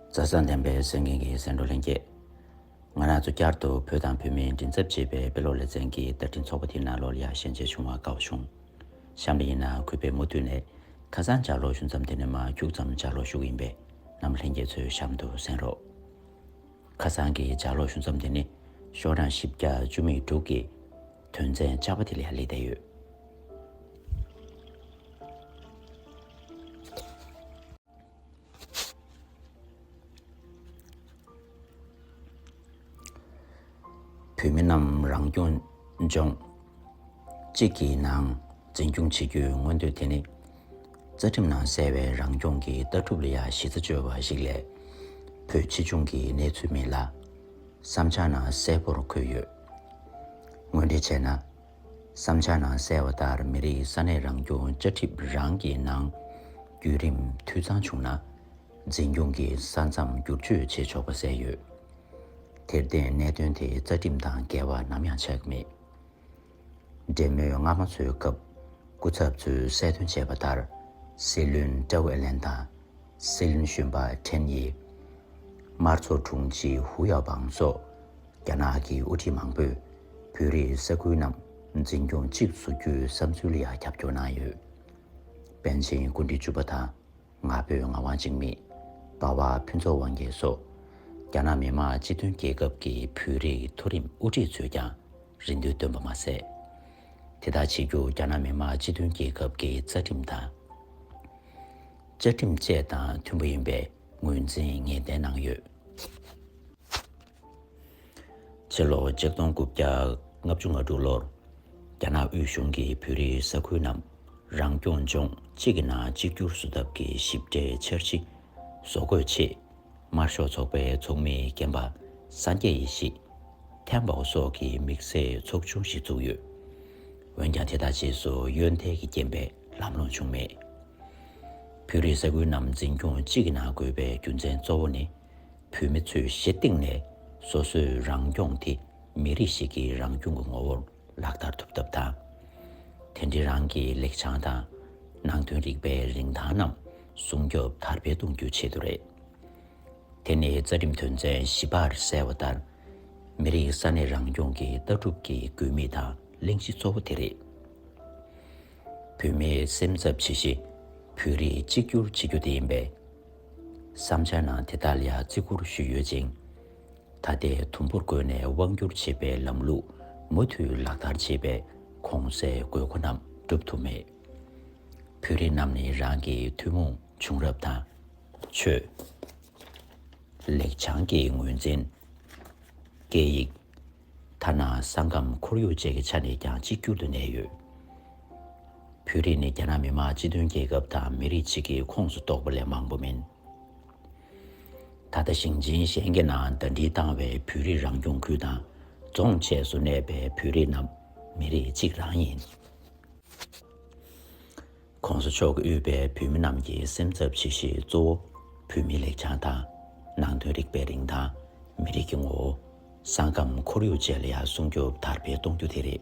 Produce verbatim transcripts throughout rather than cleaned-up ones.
མཛའ་བརྩེ་ལྡན་པའི་གསན་མཁན་གྱི་གསན་གྲོགས་ལྷན་རྒྱས། ང་རང་ཚོ་བསྐྱར་དུ་བོད་དང་བོད་མིའི་མགྲིན་ཚབ་ཅེས་པའི་དཔེ་ཀློག་ལེ་ཚན་གྱི་བརྡ་འཕྲིན་ཚོགས་པ་དེའི་ནང་ལོགས་ལ་ཡར་ཞལ་མཇལ་བྱུང་བར་དགའ་བོ་བྱུང་། གཤམ་ལ་ཡིན་ན་གུས་པས་མུ་མཐུད་ནས་ཁ་སང་ལྗགས་ཀློག་ཞུ་མཚམས་དེ་ནས་མར་ཁྱུག་ཙམ་ལྗགས་ཀློག་ཞུ་གི་ཡིན་པས། རྣམ་པ་ལྷན་རྒྱས་ཚོས་གཤམ་དུ་གསན་རོགས། ཁ་སང་གི་ལྗགས་ཀློག་ཞུ་མཚམས་དེ་ནི་ཤོག་གྲངས་བཞི་བརྒྱ་བཅུ་མེད་དྲུག་གི་དོན་ཚན་ལྕགས་པ་དེ་ལ་ཡར་སླེབས་བསྡད་ཡོད། བོད་མི་རྣམས་རང་སྐྱོང་ལྗོངས་གཅིག་གི་ནང་འཛིན་སྐྱོང་བྱེད་རྒྱུའི་མངོན་འདོད་དེ་ནི། རྩ་ཁྲིམས་ནང་གསལ་བའི་རང་སྐྱོང་གི་ལྟ་གྲུབ་ལ་ཡང་གཞི་རྩ་བཅོལ་བ་ཞིག་ལས། བོད་ཕྱི་ལྗོངས་ཀྱི་གནས་ཚུལ་མིན་ལ། བསམ་འཆར་ནང་གསལ་པོར་འཁོད་ཡོད། དངོས་འབྲེལ་བྱས་ན། བསམ་འཆར་ནང་གསལ་བ་ལྟར་མི་རིགས་ས་གནས་རང་སྐྱོང་བཅའ་ཁྲིམས་རང་གི་ནང་བརྒྱུད་རིམ་འཐུས་ཚང་བྱུང་ན། འཛིན་སྐྱོང་གི་ས་མཚམས་བསྒྱུར་བཅོས་བྱེད་ཆོག་པ་གསལ་ཡོད། དེར་བརྟེན་གནད་དོན་དེ་རྩ་ཁྲིམས་དང་འགལ་བ་ནམ་ཡང་ཆགས་ཀྱི་མེད། འབྲེལ་མོལ་སྔ་མ་ཚོའི་སྐབས་སྐུ་ཚབ་ཚོས་གསལ་སྟོན་བྱས་པ་ལྟར། སྲིད་བློན་ཀྲའུ་ཨེ་ལན་དང་། སྲིད་བློན་གཞོན་པ་ཁྲེན་ཡི། དམར་ཚོགས་དྲུང་ཆེ་ཧུ་ཡའོ་པང་སོགས་རྒྱ་ནག་གི་དབུ་ཁྲིད་མང་པོས་བོད་རིགས་ས་ཁུལ་རྣམས་འཛིན་སྐྱོང་གཅིག་བཟོ་རྒྱུའི་བསམ་ཚུལ་ལ་ཡང་རྒྱབ་སྐྱོར་གནང་ཡོད། པཎ་ཆེན་སྐུ་ཕྲེང་བཅུ་པ་དང་། ང་ཕོད་ངག་དབང་འཇིགས་མེད། སྤ་པ་ཕུན་ཚོགས་དབང་རྒྱལ་སོགས། རྒྱ་ནག་མི་དམངས་སྤྱི་མཐུན་རྒྱལ་ཁབ་ཀྱི་བོད་རིགས་མཐོ་རིམ་དབུ་ཁྲིད་ཚོས་ཀྱང་རེ་འདུན་བཏོན་པ་མ་ཟད། དེ་ལྟར་བྱེད་རྒྱུ་རྒྱ་ནག་མི་དམངས་སྤྱི་མཐུན་རྒྱལ་ཁབ་ཀྱི་རྩ་ཁྲིམས་དང་། བཅའ་ཁྲིམས་བཅས་དང་མཐུན་པ་ཡིན་པའི་ངོས་འཛིན་ངེས་གཏན་གནང་ཡོད། ཕྱི་ལོ་ཆིག་སྟོང་དགུ་བརྒྱ་ལྔ་བཅུ་ང་དྲུག་ལོར། རྒྱ་ནག་དབུས་གཞུང་གིས་བོད་རིགས་ས་ཁུལ་རྣམས་རང་སྐྱོང་ལྗོངས་གཅིག་གི་ནང་གཅིག་གྱུར་བཟོ་ཐབས་ཀྱི་ཞིབ་ཕྲའི་འཆར་གཞི་བཟོ་འགོད་ཆེད། དམར་ཤོག་ཚོགས་པའི་ཚོགས་མི་རྒན་པ་སངས་རྒྱས་ཡེ་ཤེས། ཐེན་པའོ་སོགས་ཀྱི་དམིགས་བསལ་ཚོགས་ཆུང་ཞིག་བཙུགས་ཡོད། འོན་ཀྱང་དེ་དག་རྗེས་སུ་གཡོན་ཐལ་གྱི་རྐྱེན་པས་ལམ་ལྷོང་བྱུང་མེད། བོད་རིགས་ས་ཁུལ་རྣམས་འཛིན་སྐྱོང་གཅིག་གི་ནང་དགོས་པའི་རྒྱུ་མཚན་གཙོ་བོ་ནི། བོད་མི་ཚོས་གཞི་གཏིང་ནས་སོ་སོའི་རང་སྐྱོང་དེ་མི་རིགས་ཤིག་གི་རང་སྐྱོང་གི་ངོ་བོར་ལག་བསྟར་ཐུབ་ཐབས་དང་། དེ་འདྲའི་རང་གི་ལེགས་བྱང་དང་ནང་དོན་རིག་པའི་རིན་ཐང་རྣམས་སྲུང་སྐྱོབ་དར་སྤེལ་གཏོང་རྒྱུའི་ཆེད་དུ་རེད། དེ་ནི་རྩ་ཁྲིམས་དོན་ཚན་བཞི་པར་གསལ་བ་ལྟར། མི་རིགས་ས་གནས་རང་སྐྱོང་གི་ལྟ་གྲུབ་ཀྱི་དགོས་དམིགས་དང་གླེང་གཞི་གཙོ་བོ་དེ་རེད། བོད་མིའི་སེམས་འཚབ་ཇི་བཞིན་བོད་རིགས་གཅིག་གྱུར་བྱེད་རྒྱུ་དེ་ཡིན་པས། བསམ་འཆར་ནང་དེ་དག་ལ་ཡང་བརྩི་བཀུར་ཞུས་ཡོད་ཅིང་། ད་ལྟའི་དུམ་བུར་བཀོད་ནས་དབང་བསྒྱུར་བྱེད་པའི་ལམ་ལུགས་མུ་མཐུད་ལག་བསྟར་བྱེད་པའི་གོང་གསལ་དགོས་མཁོ་རྣམས་འགྲུབ་ཐུབ་མེད། བོད་རིགས་རྣམས་ནི་རང་གི་ཐུན་མོང་བྱུང་རབས་དང་། ཆོས། ལེགས་བྱང་གི་ངོས་འཛིན། སྐད་ཡིག་ཐ་ན་ས་ཁམས་ཁོར་ཡུག་བཅས་ཀྱི་ཆ་ནས་ཀྱང་གཅིག་གྱུར་དུ་གནས་ཡོད། བོད་རིགས་ནི་རྒྱ་ནག་མི་དམངས་སྤྱི་མཐུན་རྒྱལ་ཁབ་དང་མི་རིགས་གཅིག་གི་ཁོངས་སུ་གཏོགས་པ་ལས་མང་པོ་མིན། ད་ལྟ་ཞིང་ཆེན་གཞན་གྱི་ནང་ཟླ་སྒྲིལ་བཏང་བའི་བོད་རིགས་རང་སྐྱོང་ཁུལ་དང་རྫོང་བཅས་སུ་གནས་པའི་བོད་རིགས་རྣམས་མི་རིགས་གཅིག་རང་ཡིན། གོང་ས་མཆོག་གིས་དབུས་པའི་བོད་མི་རྣམས་ཀྱི་སེམས་འཚབ་ཇི་བཞིན་གཙོ་བོ་བོད་མིའི་ལེགས་བྱང་དང་། ནང་དོན་རིག་པའི་རིན་ཐང་། མི་རིགས་ཀྱི་ངོ་བོ། ས་ཁམས་ཁོར་ཡུག་བཅས་ལ་ཡང་སྲུང་སྐྱོབ་དར་སྤེལ་གཏོང་རྒྱུ་དེ་རེད།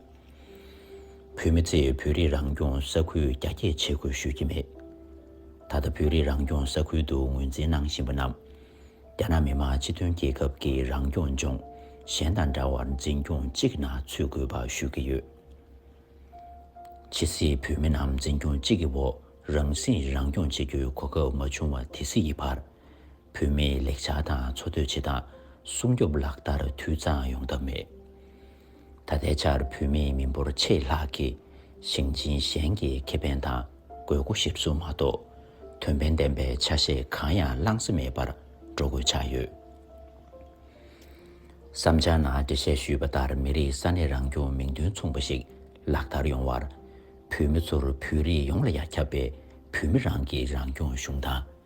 བོད་མི་ཚོས་བོད་རིགས་རང་སྐྱོང་ས་ཁུལ་རྒྱ་སྐྱེད་བྱེད་དགོས་ཞུ་གི་མེད། ད་ལྟ་བོད་རིགས་རང་སྐྱོང་ས་ཁུལ་དུ་ངོས་འཛིན་གནང་བཞིན་པ་རྣམས། རྒྱ་ནག་མི་དམངས་སྤྱི་མཐུན་རྒྱལ་ཁབ་ཀྱི་རང་སྐྱོང་ལྗོངས་གཞན་དང་འདྲ་བར་འཛིན་སྐྱོང་གཅིག་ནང་ཚུད་དགོས་པ་ཞུ་གི་ཡོད། ཇི་སྲིད་བོད་མི་རྣམས་འཛིན་སྐྱོང་གཅིག་གི་འོག་རང་སྲིད་རང་སྐྱོང་བྱེད་རྒྱུའི་གོ་སྐབས་མ་བྱུང་བ་དེ་སྲིད་ཀྱི་བར། བོད་མིའི་ལེགས་ཆ་དང་འཚོ་སྡོད་བྱེད་སྟངས་སྲུང་སྐྱོབ་ལག་བསྟར་འཐུས་ཚང་ཡོང་ཐབས་མེད། ད་ལྟའི་ཆར་བོད་མིའི་མི་འབོར་ཆེས་ལྷག་གིས་ཞིང་ཆེན་གཞན་གྱི་ཁེ་ཕན་དང་དགོས་མཁོ་གཞིར་བཟུང་མ་གཏོགས། དོན་ཕན་ལྡན་པའི་ཆ་ཤས་གང་ཡང་བླངས་ས་མེད་པར་འགྲོ་དགོས་ཆགས་ཡོད། བསམ་འཆར་ནང་འགྲེལ་བཤད་ཞུས་པ་ལྟར། མི་རིགས་ས་གནས་རང་སྐྱོང་མིང་དོན་མཚུངས་པ་ཞིག་ལག་བསྟར་ཡོང་བར། བོད་མི་ཚོར་བོད་རིགས་ཡོངས་ལ་ཡ་ཁྱབ་པའི་བོད་མི་རང་གི་རང་སྐྱོང་གཞུང་དང་།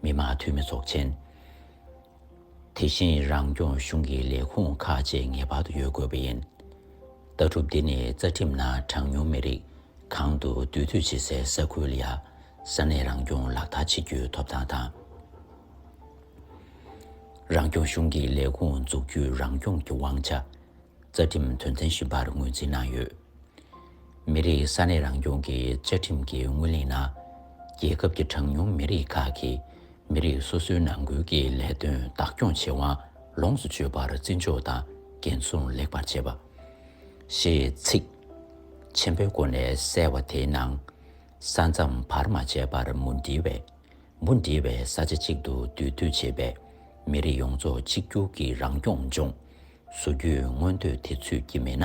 མི་དམངས་འཐུས་མི་ཚོགས་ཆེན། དེ་བཞིན་རང་སྐྱོང་གཞུང་གི་ལས་ཁུངས་ཁག་བཅས་ངེས་པར་དུ་ཡོད་དགོས་པ་ཡིན། ལྟ་གྲུབ་འདི་ནི་རྩ་ཁྲིམས་ནང་གྲངས་ཉུང་མི་རིགས་གང་དུ་འདུས་སྡོད་བྱེད་སའི་ས་ཁུལ་ལ་ཡང་ས་གནས་རང་སྐྱོང་ལག་བསྟར་བྱེད་རྒྱུའི་ཐོབ་ཐང་དང་། རང་སྐྱོང་གཞུང་གི་ལས་ཁུངས་འཛུགས་རྒྱུའི་རང་སྐྱོང་གི་དབང་ཆ། རྩ་ཁྲིམས་དོན་ཚན་བཞི་པར་ངོས་འཛིན་གནང་ཡོད། མི་རིགས་ས་གནས་རང་སྐྱོང་གི་བཅའ་ཁྲིམས་ཀྱི་སྔོན་གླེང་ནང་། རྒྱལ་ཁབ་ཀྱི་གྲངས་ཉུང་མི་རིགས་ཁག་གིས་ མི་རིགས་སོ་སོའི་ནང་ཁུལ་གྱི་ལས་དོན་བདག་སྐྱོང་བྱེད་དབང་ལོངས་སུ་སྤྱོད་པར་བརྩི་འཇོག་དང་འགན་སྲུང་ལེགས་པར་བྱེད་པ། ཞེས་ཚིག་ཆེན་པོའི་སྒོ་ནས་གསལ་བ་དེའི་ནང་། ས་མཚམས་བར་མ་ཆད་པར་མུ་འབྲེལ་བའི་མུ་འབྲེལ་བའི་ས་ཆ་གཅིག་ཏུ་འདུས་སྡོད་བྱེད་པའི་མི་རིགས་ཡོངས་རྫོགས་གཅིག་གྱུར་གྱི་རང་སྐྱོང་ལྗོངས་བཟོ་རྒྱུའི་མངོན་འདོད་དེ་ཚུད་ཀྱི་མེད་ན།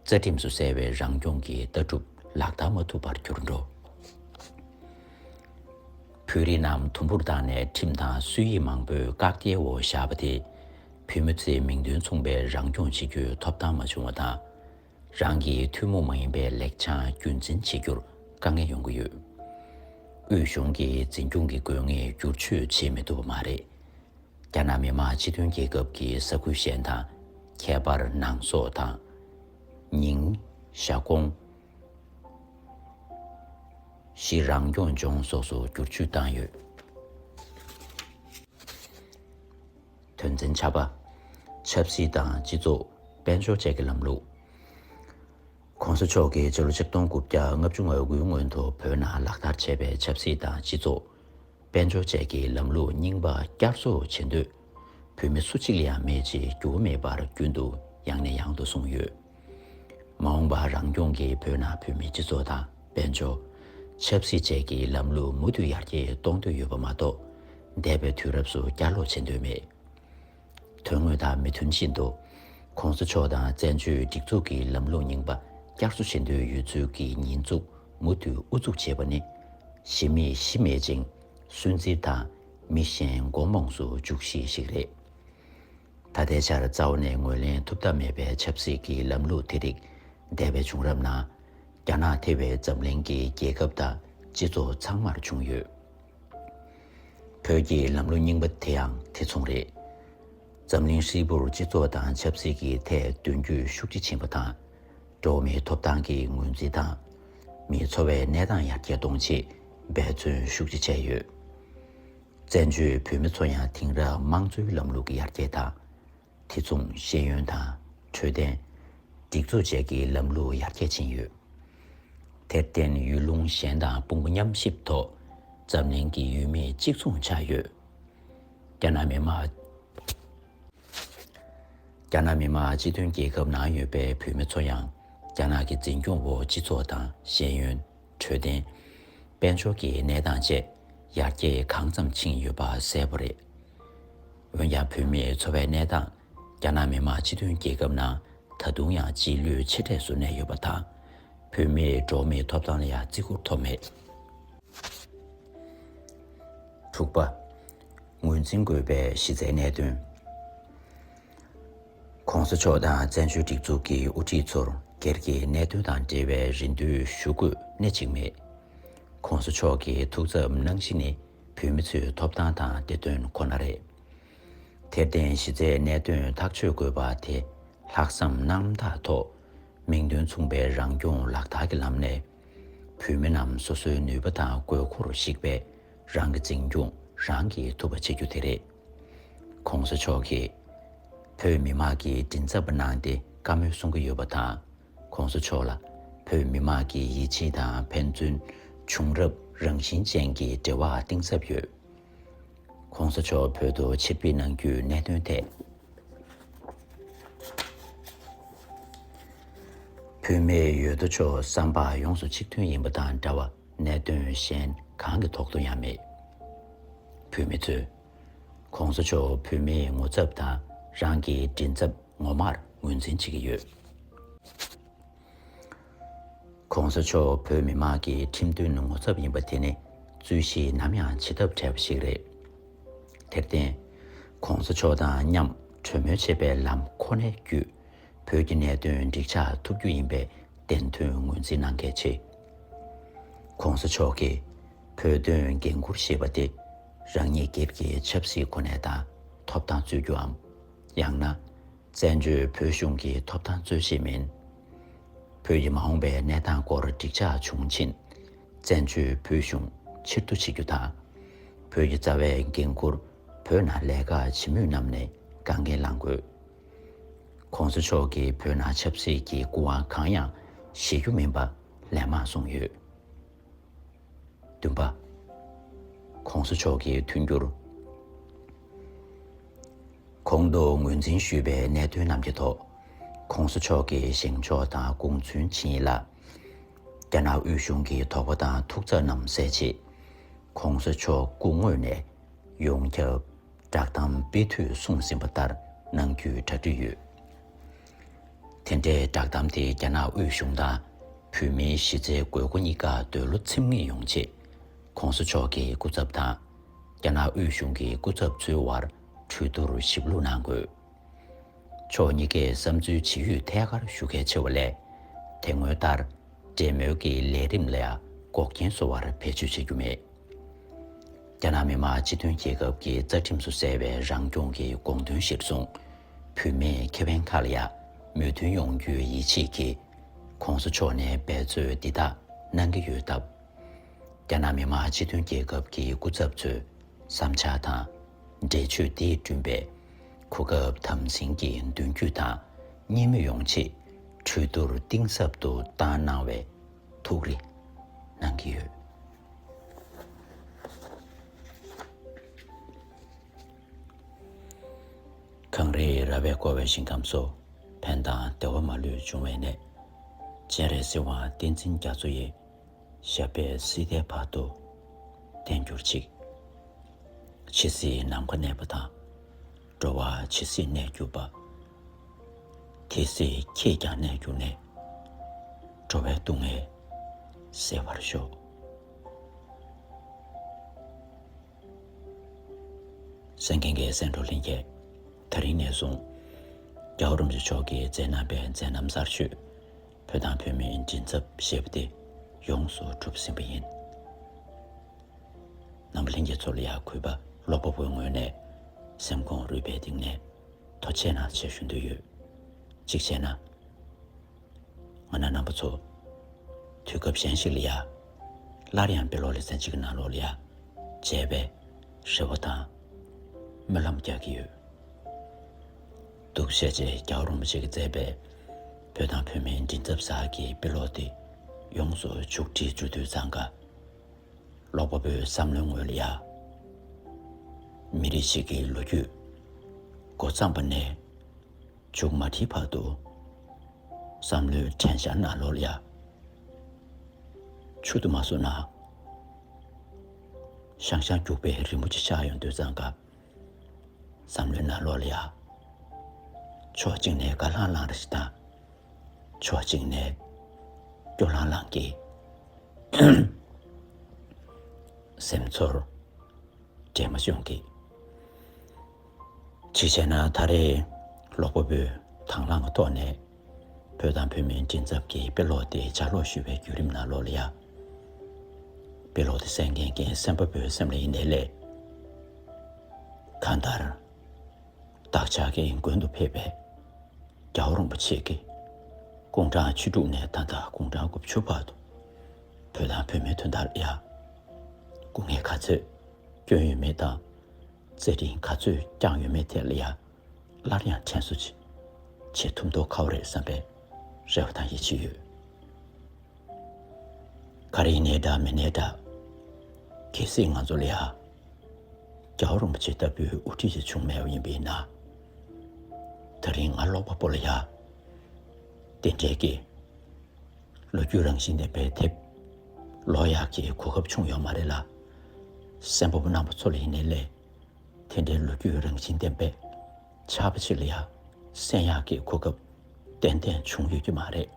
རྩ་ཁྲིམས་སུ་གསལ་བའི་རང་སྐྱོང་གི་ལྟ་གྲུབ་ལག་བསྟར་མ་ཐུབ་པར་གྱུར་འགྲོ། བོད་རིགས་རྣམས་དུམ་བུར་བཏང་ནས་ཁྲིམས་དང་སྲོལ་ཡིག་མང་པོའི་བཀག་རྒྱའི་འོག་བཞག་པ་དེས། བོད་མི་ཚོས་མིང་དོན་མཚུངས་པའི་རང་སྐྱོང་བྱེད་རྒྱུའི་ཐོབ་ཐང་མ་བྱུང་བ་དང་། རང་གི་ཐུན་མོང་མ་ཡིན་པའི་ལེགས་བྱང་རྒྱུན་འཛིན་བྱེད་རྒྱུར་དཀའ་ངལ་ཡོང་གི་ཡོད། དབུས་གཞུང་གིས་འཛིན་སྐྱོང་གི་དགོས་ངེས་བསྒྱུར་བཅོས་བྱེད་མི་ཐུབ་པ་མ་རེད། རྒྱ་ནག་མི་དམངས་སྤྱི་མཐུན་རྒྱལ་ཁབ་ཀྱི་ས་ཁུལ་གཞན་དང་། ཁྱད་པར་ནང་སོག་དང་། ཉིང་། ཞ་ཀོང་། ཞི་རང་སྐྱོང་ལྗོངས་སོགས་སུ་བསྒྱུར་བཅོས་བཏང་ཡོད། དོན་ཚན་ཆ་པ། ཆབ་སྲིད་དང་སྤྱི་ཚོགས་དཔལ་འབྱོར་བཅས་ཀྱི་ལམ་ལུགས། ༸གོང་ས་མཆོག་གིས་ཕྱི་ལོ་ཆིག་སྟོང་དགུ་བརྒྱ་ལྔ་བཅུ་ང་དགུའི་སྔོན་དུ་བོད་ནང་ལག་བསྟར་བྱས་པའི་ཆབ་སྲིད་དང་སྤྱི་ཚོགས་དཔལ་འབྱོར་བཅས་ཀྱི་ལམ་ལུགས་རྙིང་པ་བསྐྱར་གསོ་བྱེད་འདོད་བོད་མི་སུ་གཅིག་ལ་ཡང་མེད་ཅེས་འགྱུར་བ་མེད་པར་རྒྱུན་དུ་ཡང་ནས་ཡང་དུ་གསུངས་ཡོད། མ་འོངས་པར་རང་སྐྱོང་གིས་བོད་ནང་བོད་མིའི་སྤྱི་ཚོགས་དང་དཔལ་འབྱོར། ཆབ་སྲིད་བཅས་ཀྱི་ལམ་ལུགས་མུ་མཐུད་ཡར་རྒྱས་གཏོང་འདོད་ཡོད་པ་མ་གཏོགས། འདས་པའི་དུས་རབས་སུ་བསྐྱར་ལོག་བྱེད་འདོད་མེད། དོན་དངོས་དང་མི་མཐུན་བཞིན་དུ། ༸གོང་ས་མཆོག་དང་བཙན་བྱོལ་སྒྲིག་འཛུགས་ཀྱི་ལམ་ལུགས་རྙིང་པ་བསྐྱར་གསོ་བྱེད་འདོད་ཡོད་ཚུལ་གྱི་ཉེས་འཛུགས་མུ་མཐུད་ཨུ་ཚུགས་བྱེད་པ་ནི། གཞི་མེད་གཞི་མེད་ཅིང་སུན་གཙེར་དང་མི་གཞན་མགོ་རྨོངས་སུ་འཇུག་གཞི་ཞིག་རེད། ད་ལྟའི་ཆར་རྩ་བ་ནས་ངོས་ལེན་ཐུབ་ཐབས་མེད་པའི་ཆབ་སྲིད་ཀྱི་ལམ་ལུགས་དེ་རིགས་འདས་པའི་བྱུང་རབས་ནང་། རྒྱ་ནག་ཐེ་བའི་འཛམ་གླིང་གི་རྒྱལ་ཁབ་དང་སྤྱི་ཚོགས་ཚང་མར་བྱུང་ཡོད། བོད་ཀྱི་ལམ་ལུགས་རྙིང་པ་དེ་ཡང་དེ་མཚུངས་རེད། འཛམ་གླིང་ཧྲིལ་པོར་སྤྱི་ཚོགས་དང་ཆབ་སྲིད་ཀྱི་ཐད་མདུན་སྐྱོད་ཤུགས་ཆེ་ཕྱིན་པ་དང་། འགྲོ་བ་མིའི་ཐོབ་ཐང་གི་ངོས་འཛིན་དང་། མིའི་འཚོ་བའི་གནས་སྟངས་ཡར་རྒྱས་གཏོང་ཆེད་འབད་བརྩོན་ཤུགས་ཆེ་བྱས་ཡོད། བཙན་བྱོལ་བོད་མི་ཚོ་ཡང་དེང་རབས་དམངས་གཙོའི་ལམ་ལུགས་ཀྱི་ཡར་རྒྱས་དང་། དེ་མཚུངས་ཤེས་ཡོན་དང་འཕྲོད་བསྟེན། སྒྲིག་འཛུགས་བཅས་ཀྱི་ལམ་ལུགས་ཡར་རྒྱས་ཕྱིན་ཡོད། དེར་བརྟེན་ཡུལ་ལུང་གཞན་དང་དཔུང་པ་མཉམ་གཤིབ་ཐོག་འཛམ་གླིང་གི་ཡུལ་མིས་གཅིག་མཚུངས་ཆགས་ཡོད། རྒྱ་ནག་མི་དམངས། རྒྱ་ནག་མི་དམངས་སྤྱི་མཐུན་རྒྱལ་ཁབ་ནང་ཡོད་པའི་བོད་མི་ཚོ་ཡང་རྒྱ་ནག་གི་འཛིན་སྐྱོང་འོག་སྤྱི་ཚོགས་དང་ཤེས་ཡོན། འཕྲོད་བསྟེན། དཔལ་འབྱོར་གྱི་གནས་སྟངས་བཅས་ཡར་རྒྱས་གང་ཙམ་ཕྱིན་ཡོད་པ་གསལ་པོ་རེད། འོན་ཀྱང་བོད་མིའི་འཚོ་བའི་གནས་སྟངས་རྒྱ་ནག་མི་དམངས་སྤྱི་མཐུན་རྒྱལ་ཁབ་ནང་ད་དུང་ཡང་རྗེས་ལུས་ཆེ་གྲས་སུ་གནས་ཡོད་པ་དང་། བོད་མིའི་འགྲོ་བ་མིའི་ཐོབ་ཐང་ལ་ཡང་བརྩི་བཀུར་ཐོབ་མེད། དྲུག་པ། ངོས་འཛིན་དགོས་པའི་གཞི་རྩའི་གནད་དོན། ༸གོང་ས་མཆོག་དང་བཙན་བྱོལ་སྒྲིག་འཛུགས་ཀྱི་དབུ་ཁྲིད་ཚོར་སྒེར་གྱི་གནད་དོན་དང་འབྲེལ་བའི་རེ་འདུན་ཞུ་དགོས་གནད་ཅིག་མེད། ༸གོང་ས་མཆོག་གི་ཐུགས་འཚབ་གནང་གཞི་ནི་བོད་མི་ཚོའི་ཐོབ་ཐང་དང་བདེ་དོན་ཁོ་ན་རེད། དེར་བརྟེན་གཞི་རྩའི་གནད་དོན་ཐག་གཅོད་དགོས་པ་དེ་ལྷག་བསམ་རྣམ་དག་ཐོག་མིང་དོན་མཚུངས་པའི་རང་སྐྱོང་ལག་བསྟར་གྱི་ལམ་ནས། བོད་མི་རྣམས་སོ་སོའི་ནུས་པ་དང་དགོས་མཁོར་གཞིགས་པའི་རང་གི་འཛིན་སྐྱོང་རང་གིས་ཐུབ་པ་བྱེད་རྒྱུ་དེ་རེད། ༸གོང་ས་མཆོག་གིས་བོད་མི་མང་གི་མགྲིན་ཚབ་པ་གནང་སྟེ་བཀའ་མོལ་གསུང་གི་ཡོད་པ་དང་། ༸གོང་ས་མཆོག་ལ་བོད་མི་མང་གི་ཡིད་ཆེས་དང་ཕན་ཚུན་བྱུང་རབས་རང་བཞིན་ཅན་གྱི་འབྲེལ་བ་གཏིང་ཟབ་ཡོད། ༸གོང་ས་མཆོག་བོད་དུ་ཆེད་ཕེབས་གནང་རྒྱུའི་གནད་དོན་ཐད། བོད་མིའི་ཡོད་དོ་ཅོག་བསམ་པ་ཡོངས་སུ་གཅིག་མཐུན་ཡིན་པ་དང་འདྲ་བ་གནད་དོན་གཞན་གང་གི་ཐོག་ཏུ་ཡང་མེད། བོད་མི་ཚོས་༸གོང་ས་མཆོག་བོད་མིའི་ངོ་ཚབ་དང་རང་གི་མགྲིན་ཚབ་ངོ་མར་ངོས་འཛིན་བྱེད་ཀྱི་ཡོད། ༸གོང་ས་མཆོག་བོད་མི་མང་གི་ཁྲིམས་མཐུན་ངོ་ཚབ་ཡིན་པ་དེ་ནི་རྩོད་གཞི་ནམ་ཡང་བྱེད་ཐབས་བྲལ་བ་ཞིག་རེད། དེར་བརྟེན། ༸གོང་ས་མཆོག་དང་མཉམ་གྲོས་མོལ་བྱེད་པའི་ལམ་ཁོ་ནའི་བརྒྱུད། བོད་ཀྱི་གནད་དོན་འགྲིག་ཆགས་ཐུབ་རྒྱུ་ཡིན་པའི་བདེན་དོན་ངོས་འཛིན་གནང་གལ་ཆེ། ༸གོང་ས་མཆོག་གིས་བོད་དོན་འགན་འཁུར་ཞེས་པ་དེ་རང་ཉིད་སྒེར་གྱི་ཆབ་སྲིད་གོ་གནས་དང་ཐོབ་ཐང་རྩོད་རྒྱུའམ། ཡང་ན། བཙན་བྱོལ་བོད་གཞུང་གི་ཐོབ་ཐང་རྩོད་ཆེད་མིན། བོད་ཀྱི་མ་འོངས་པའི་གནས་སྟངས་སྐོར་འགྲིག་ཆགས་བྱུང་ཕྱིན། བཙན་བྱོལ་བོད་གཞུང་ཕྱིར་བསྡུ་བྱེད་རྒྱུ་དང་། བོད་ཀྱི་རྩ་བའི་འགན་འཁུར་བོད་ནང་ལས་ཀ་བྱེད་མུས་རྣམས་ནས་དཀའ་ངལ་ལངས་དགོས། ༸གོང་ས་མཆོག་གིས་བོད་ནང་ཆབ་སྲིད་ཀྱི་སྐུ་དབང་གང་ཡང་བཞེས་རྒྱུ་མིན་པ་ལན་མང་གསུངས་ཡོད། བདུན་པ། ༸གོང་ས་མཆོག་གི་མཐུན་འགྱུར། གོང་དུ་ངོས་འཛིན་ཞུས་པའི་གནད་དོན་རྣམས་ཀྱི་ཐོག ༸གོང་ས་མཆོག་གིས་བཞེངས་ཕྱོགས་དང་དགོངས་ཚུལ་ཕྱིན་ཡིན་ལ། རྒྱ་ནག་དབུས་གཞུང་གི་དོགས་པ་དང་ཐུགས་འཚབ་རྣམས་སེལ་ཆེད། ༸གོང་ས་མཆོག་སྐུ་དངོས་ནས་ཡོངས་ཁྱབ་བསྒྲགས་གཏམ་སྤེལ་འཐུས་གསུངས་ཟིན་པ་ལྟར་གནང་རྒྱུའི་གྲ་སྒྲིག་ཡོད། དེ་འབྲེལ་བསྒྲགས་གཏམ་དེ་རྒྱ་ནག་དབུས་གཞུང་དང་བོད་མིའི་གཞི་རྩའི་དགོས་མཁོ་གཉིས་ཀ་འདོད་བློ་ཚིམ་ངེས་ཡོང་ཆེད། ༸གོང་ས་མཆོག་གི་སྐུ་ཚབ་དང་རྒྱ་ནག་དབུས་གཞུང་གི་སྐུ་ཚབ་ཚོའི་དབར་གྲོས་བསྡུར་ཞིབ་ལྷུག་གནང་དགོས། ཕྱོགས་གཉིས་ཀས་བསམ་ཚུལ་ཇི་ཡོད་ཐད་ཀར་ཞུ་གལ་ཆེ་བ་ལས། དེ་སྔོན་ལྟར་འབྲེལ་མོལ་གྱི་ལས་རིམ་ལ་འགོག་རྐྱེན་བཟོ་བར་བེད་སྤྱོད་བྱེད་རྒྱུ་མེད། རྒྱ་ནག་མི་དམངས་སྤྱི་མཐུན་རྒྱལ་ཁབ་ཀྱི་རྩ་ཁྲིམས་སུ་གསལ་བའི་རང་སྐྱོང་གི་དགོངས་དོན་གཞིར་བཟུང་། བོད་མིའི་ཁེ་ཕན་ཁག་ལ་ཡང་མོས་མཐུན་ཡོང་རྒྱུའི་ཡིད་ཆེས་ཀྱིས་༸གོང་ས་མཆོག་ནས་འབད་རྩོལ་འདི་དག་གནང་གི་ཡོད་སྟབས། རྒྱ་ནག་མི་དམངས་སྤྱི་མཐུན་རྒྱལ་ཁབ་ཀྱི་སྐུ་ཚབ་ཚོས་བསམ་འཆར་དང་འགྲེལ་བརྗོད་འདིས་བསྐྲུན་པའི་གོ་སྐབས་དམ་འཛིན་གྱིས་མདུན་སྐྱོད་དང་སྙན་མོས་ཡོང་ཆེད་གྲོས་བསྡུར་གཏིང་ཟབ་ཏུ་བཏང་གནང་བའི་ཐུགས་རེ་གནང་གི་ཡོད། གངས་རིའི་ར་བས་བསྐོར་བའི་ཞིང་ཁམས་སུ། ཕན་དང་བདེ་བ་མ་ལུས་འབྱུང་བའི་གནས། སྤྱན་རས་གཟིགས་དབང་བསྟན་འཛིན་རྒྱ་མཚོ་ཡི། ཞབས་པད་སྲིད་མཐའི་བར་དུ་བརྟན་གྱུར་ཅིག། ཇི་སྲིད་ནམ་མཁའ་གནས་པ་དང་། འགྲོ་བ་ཇི་སྲིད་གནས་གྱུར་པ། དེ་སྲིད་ཁྱེད་ཀྱང་གནས་གྱུར་ནས། འགྲོ་བའི་སྡུག་བསྔལ་སེལ་བར་ཤོག། གསན་མཁན་གྱི་གསན་གྲོགས་ལྷན་རྒྱས། དེ་རིང་ནས་བཟུང་རྒྱལ་བ་རིན་པོ་ཆེ་མཆོག་གིས་མཛད་གནང་བའི་མཛད་རྣམ་གསར་ཤོས། བོད་དང་བོད་མིའི་མགྲིན་ཚབ་ཞེས་པ་དེ་ཡོངས་སུ་གྲུབ་ཟིན་པ་ཡིན། རྣམ་པ་ལྷན་རྒྱས་ཚོ་ལ་ཡང་གུས་པ་ཀློག་པ་པོའི་ངོས་ནས་སེམས་ཁོང་རུས་པའི་གཏིང་ནས་ཐུགས་རྗེ་གནང་ཞེས་ཞུ་འདོད་ཡོད། གཅིག་བྱས་ན། ང་རང་རྣམ་པ་ཚོ་དུས་སྐབས་གཞན་ཞིག་ལ་ཡང་སླར་ཡང་དཔེ་ཀློག་ལེ་ཚན་གཅིག་གི་ནང་ལོགས་ལ་ཡང་མཇལ་བའི་རེ་བ་དང་སྨོན་ལམ་རྒྱག་གི་ཡོད། འདུག་བྱས་རྗེས་རྒྱལ་བ་རིན་པོ་ཆེ་གིས་མཛད་པའི་བོད་དང་བོད་མིའི་མགྲིན་ཚབ་གསར་གྱི་དཔེ་ཀློག་དེ་ཡོངས་སུ་མཇུག་སྒྲིལ་འགྲོ་དུས་ཙང་ཀ། ཀློག་པ་པོའི་བསམ་བློའི་ངོས་ལ་ཡ། མི་རིགས་ཤིག་གི་ལོ་རྒྱུས་འགོ་བརྩམས་པ་ནས་མཇུག་མ་སྒྲིལ་བར་དུ། བསམ་བློའི་དྲན་འཆར་ནང་ལོགས་ལ་ཡ། ཆུ་དུ་མ་བཟོ་ན། ཤང་ཤང་རྒྱུག་པའི་རི་མོ་ཅིག་ཤར་ཡོང་དུས་ཙང་ཀ། བསམ་བློའི་ནང་ལོགས་ལ་ཡ། ཕྱོགས་གཅིག་ནས་དགའ་ལྷང་ལྷང་རེ་ཞིག་དང་། ཕྱོགས་གཅིག་ནས་སྐྱོ་ལྷང་ལྷང་གི་སེམས་ཚོར་འདྲེས་མ་བྱུང་གི། གཅིག་བྱས་ན་ད་རེས་ཀློག་པ་པོས་དང་བླངས་ཀྱི་ཐོག་ནས་བོད་དང་བོད་མིའི་མགྲིན་ཚབ་ཀྱི་དཔེ་ཀློག་དེ་ལྗགས་ཀློག་ཞུ་བའི་བརྒྱུད་རིམ་ནང་ལོགས་ལ་ཡ། དཔེ་ཀློག་དེ་གསན་མཁན་གྱི་གསན་པ་པོའི་སེམས་ལ་ཡིན་ནའི་ལས། གང་ལྟར། བདག་ཅག་གི་མགོན་དུ་ཕེབས་པའི་རྒྱལ་བ་རིན་པོ་ཆེ་གིས་དགུང་གྲངས་བཅུ་དྲུག་ནས་ད་ལྟ་དགུང་གྲངས་དགུ་བཅུ་བར་དུ་བོད་དང་བོད་མིའི་དོན་དག་ལ་ཡ་སྐུ་ངལ་ག་ཚོད་བསྐྱོན་ཡོད་མེད་དང་། རྩ་འཛིན་ག་ཚོད་བསྐྱངས་ཡོད་མེད་ཐད་ལ་ཡ་སླར་ཡང་དྲན་གསོ་ཅིག་བྱེད་ཐུབ་མདོག་ཁ་པོ་རེད་བསམ་པའི་རེ་བ་དང་ཡིད་ཆེས་ཡོད། ག་རེ་ཡིན་ནའི་འདྲ་མིན་ནའི་འདྲ། གལ་སྲིད་ང་ཚོ་ལ་ཡ། རྒྱལ་བ་རིན་པོ་ཆེ་ལྟ་བུའི་དབུ་ཁྲིད་ཅིག་བྱུང་མེད་པ་ཡིན་པས་ན། དེ་རིང་ང་ཀློག་པ་པོ་ལ་ཡ། དེ་འདྲའི་གི། ལོ་རྒྱུས་རང་བཞིན་ལྡན་པའི་དེབ་ཀློག་ཡག་གི་གོ་སྐབས་བྱུང་ཡོད་མ་རེད་ལ། གསན་པ་པོ་རྣམ་པ་ཚོ་ལ་ཡིན་ནའི་ལས། དེ་འདྲའི་ལོ་རྒྱུས་རང་བཞིན་ལྡན་པའི་ཕྱག་དཔེ་ཅིག་ལ་ཡ་གསན་ཡག་གི་གོ་སྐབས་ཏན་ཏན་བྱུང་ཡོད་ཀྱི་མ་རེད།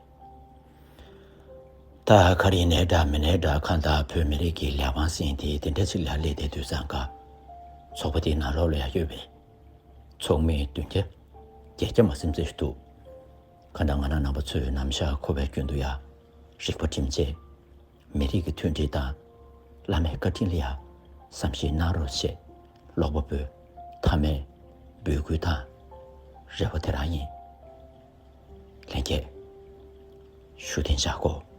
ད་ག་རེ་ཡིན་ནའི་འདྲ་མིན་ནའི་འདྲ། གང་ལྟར་བོད་མི་རིགས་ཀྱི་ལས་དབང་ཟེར་མཁན་དེ་དེ་འདྲ་ཅིག་ལ་སླེབས་བསྡད་དུས་ཙང་ཀ། ཚོགས་པ་དེའི་ནང་ལོགས་ལ་ཡ་ཡོད་པའི་ཚོགས་མི་བདུན་བརྒྱ་བརྒྱད་བརྒྱ་མ་ཟིན་ཙམ་ཞིག་འདུག། གང་ལྟར་ང་རང་རྣམ་པ་ཚོས་ནམ་ཞག་འཁོར་བའི་རྒྱུན་དུ་ཡ་རིག་པ་སྒྲིམ་བྱས། མི་རིགས་ཀྱི་མཐུན་སྒྲིལ་དང་བླ་མའི་བཀའ་དྲིན་ལ་ཡ་བསམ་ཤེས་གནང་རོགས་ཞེས་ཀློག་པ་པོའི་མཐའ་མའི་འབོད་སྐུལ་དང་རེ་བ་དེ་རང་ཡིན། ལྷན་རྒྱས། བཞུགས་གདན་འཇགས་དགོས།